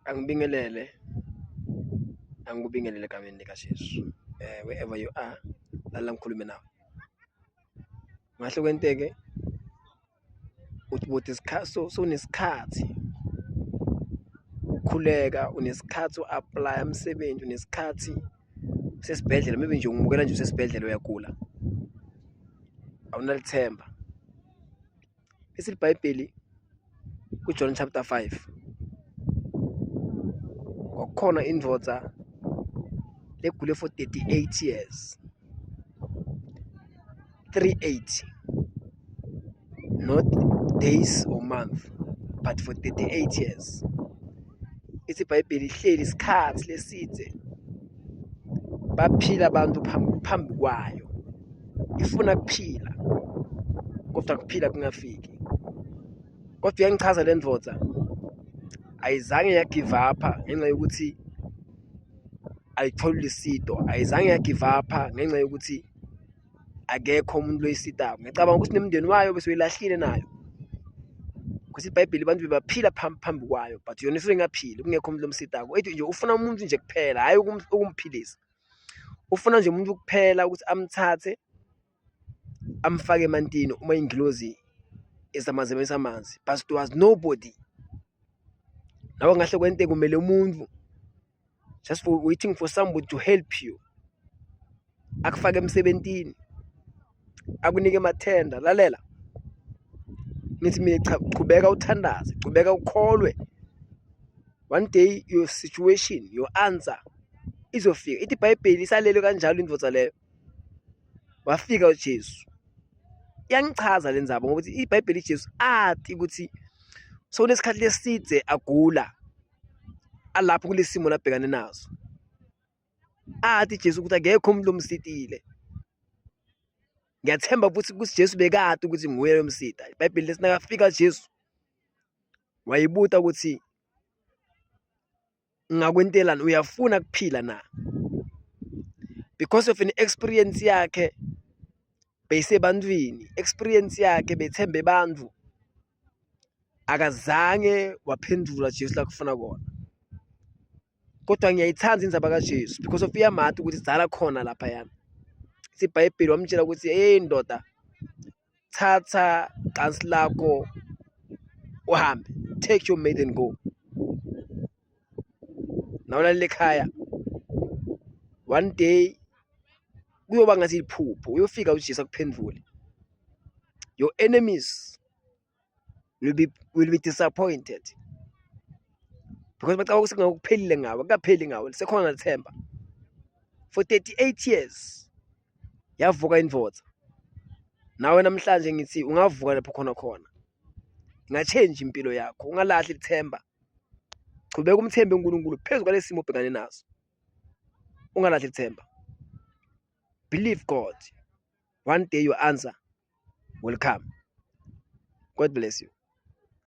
Angibingelele, angikubingelele egameni likaJesu wherever you are, lalela ngikhulume nawe. Kungahle kwenteke uthi sowunesikhathi ukhuleka, unesikhathi u-aplaya umsebenzi, unesikhathi usesibhedlela maybe nje ungibukela nje usesibhedlela uyagula, awunalithemba. Lithi iBhayibheli kuJohn chapter 5 kwakukhona indvodza legule for 38 years, 38 not days or month but for 38 years. Ithi iBhayibheli ihleli isikhathi lesidze baphila abantu phambi kwayo ifuna kuphila kodwa kuphila kungafiki. Kodwa iyangichaza le ndvodza ayizange ya-give up-a ngenxa yokuthi ayitholi lusito, ayizange ya-give up-a ngenxa yokuthi akekho umuntu loyisitako. Ngiyacabanga ukuthi nemndeni wayo bese uyilahlile nayo because iBhayibheli abantu bebaphila phambi kwayo but yona isuke ingaphili kungekho umuntu lomsitako. Ethi nje ufuna umuntu nje kuphela hhayi ukumphilisa, ufuna nje umuntu kuphela ukuthi amthathe amfake emantini uma ingilozi izamazamisa amanzi but there was nobody. Nawe kungahle kwenteke umele umuntu just for waiting for somebody to help you, akufake emsebentini, akunike amathenda. Lalela, ngithi mina cha, chubeka uthandaze, chubeka ukholwe. One day your situation, your answer izofika. Ithi iBhayibheli isalele kanjalo indvodza leyo, wafika uJesu. Iyangichaza le ndzaba ngokuthi iBhayibheli uJesu ati ukuthi sekunesikhathi lesidze agula alapho kulesi simo labhekane naso. Athi Jesu ukuthi akekho umuntu lomsitile. Ngiyathemba futhi ukuthi Jesu bekade ukuthi nguye lomsita. IBhayibheli lithi nakafika Jesu wayibuta ukuthi ngakwentelani uyafuna kuphila na? Because of an experience yakhe beyisebantwini, experience yakhe bethembe bantfu. Akazange waphendula Jesu lakufuna kona. Kodwa ngiyayithanda indzaba kaJesu because of uyamati ukuthi dzala khona laphayana. Ithi iBhayibheli wamtshela ukuthi hey ndoda thatha cansi lakho uhambe, take your mat and go. Nawulalela ekhaya one day kuyoba ngathi iphupho uyofika uJesu akuphendule. Your enemies will be disappointed because bacabanga ukuthi ngakuphelile ngawe, akukapheli ngawe lisekhona lithemba. For 38 years yavuka indvodza. Nawe namhlanje ngithi ungavuka lapho khona khona. Inga-change impilo yakho, ungalahli ithemba. Chubeka umthembe uNkulunkulu phezu kwalesi simo obhekane naso. Ungalahli ithemba. Believe God. One day your answer will come. God bless you.